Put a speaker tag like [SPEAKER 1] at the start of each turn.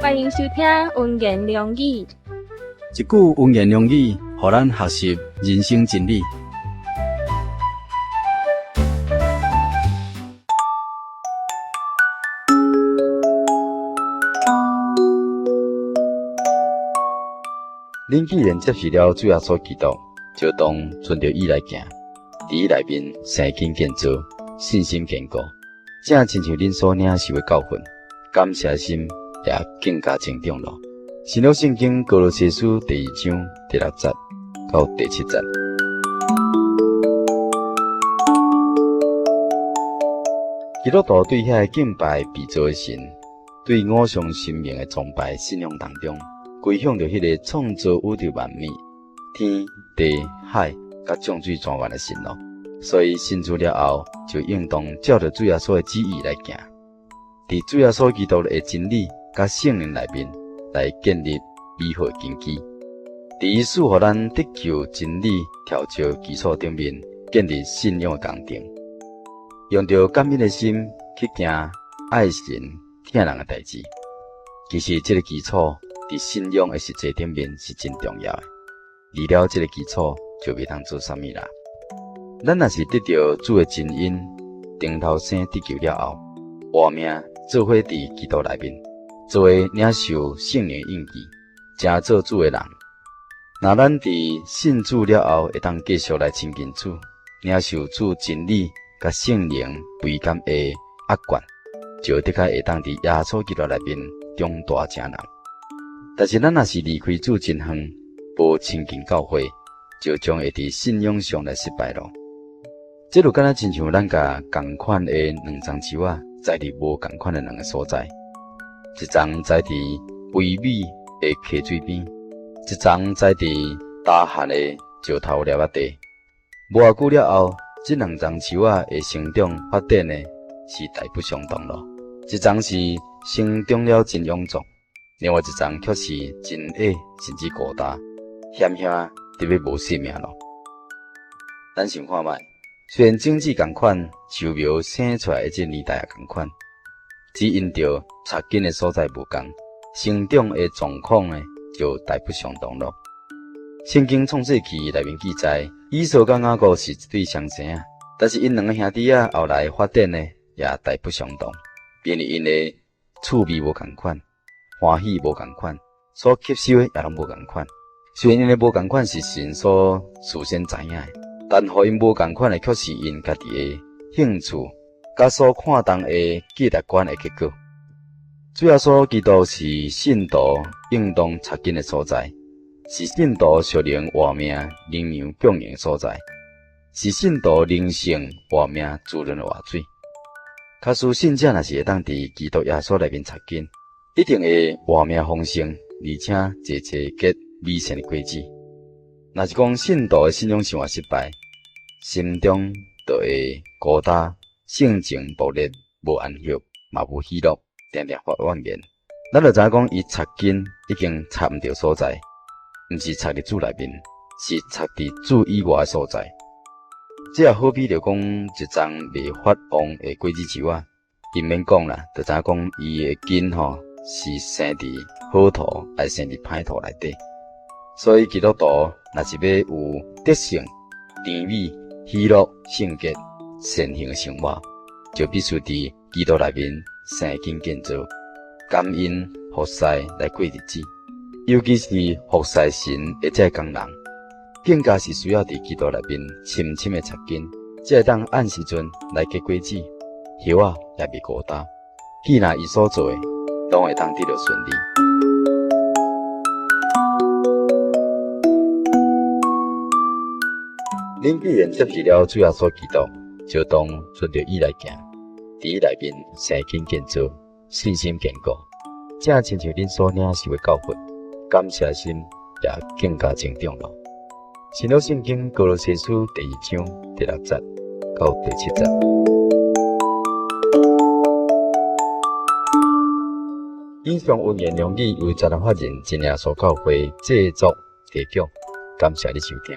[SPEAKER 1] 歡迎收聽溫言良語。
[SPEAKER 2] 一句溫言良語，予咱學習人生真理。恁既然接受了主耶穌基督，就當循著伊來行，佇伊內面生根建造，信心堅固，正親像恁所領受的教訓，感謝心也更加增長咯。新約聖經歌羅西書第二章第六節到第七節。基督徒對遐个敬拜被造的神，對偶像神明的崇拜信仰當中，歸向著彼个創造宇宙萬物、天地海佮眾水泉源的神咯。所以信主了後，就應當照著主耶穌的旨意來行，佇主耶穌基督的真理佮聖靈內面來建立美好的根基。佇伊賜予咱得救真理調教基礎頂面，建立信仰的工程，用著感恩的心去行愛神疼人的代誌。其實這个基礎佇信仰的實際頂面是真重要的。離了這个基礎，就袂當做啥物啦。咱若是得著主的真恩，重頭生得救了後，活命做伙佇基督內面，做領受聖靈印記，成做主的人。若咱佇信主了後，會當繼續來親近主，領受主真理佮聖靈肥甘的壓灌，就的確會當佇耶穌基督內面長大成人。但是咱若是離開主真遠，無親近教會，就將會佇信仰上來失敗咯。這就敢若親像咱共仝款的兩欉樹仔栽佇無仝款的兩个所在，一叢栽佇肥美的溪水邊，一叢栽佇乾旱的石頭粒仔地。無偌久了後，這兩叢樹仔的成長發展呢，是大不相同咯。一叢是成長了真勇壯，另外一叢卻是真矮，甚至孤單，險險得欲無性命咯。咱想看覓，雖然種子仝款，樹苗生出來的這年代也仝款，只因著插根的所在無仝，成長的狀況呢就大不相同咯。聖經創世記內面記載，以掃佮雅各是一對雙生仔，但是𪜶兩个兄弟仔後來發展呢也大不相同，因為𪜶的趣味無仝款，歡喜無仝款，所吸收的也攏無仝款。雖然𪜶的無仝款是神所事先知影的，但予𪜶無仝款的卻是𪜶家己的興趣，佮所看重的價值觀的結果。主耶穌基督是信徒應當插根的所在，是信徒屬靈活命營養供應的所在，是信徒靈性活命滋潤的活水。假使信者若是會當佇基督耶穌內面插根，一定會活命豐盛，而且濟濟結美善的果子。若是講信徒的信仰生活失敗，心中就會孤單、性情暴烈、無安息，嘛無喜樂，定定發怨言。咱就知影講，伊插根已經插毋著所在，毋是插佇主內面，是插佇主以外的所在。這也好比著講一叢未發旺的果子樹仔，伊毋免講啦，就知影講伊的根吼是生佇好土，還是生佇歹土內底。所以基督徒若是欲有得勝、甜美、喜樂、聖潔、善行的生活，就必須佇基督內面生根建造，感恩服侍來過日子。尤其是服侍神的這个工人，更加是需要佇基督內面深深的插根，才會當按時陣來結果子，葉仔也袂孤單。既然伊所做的，攏會當得著順利。恁既然接受了主耶穌基督，就當循著伊來行，佇伊內面生根建造，信心堅固，正親像恁所領受的教訓，感謝心也更加增長咯。新約聖經歌羅西書第二章第六節到第七節。以上溫言良語由台南法人真耶穌教會製作提供，感謝你收聽。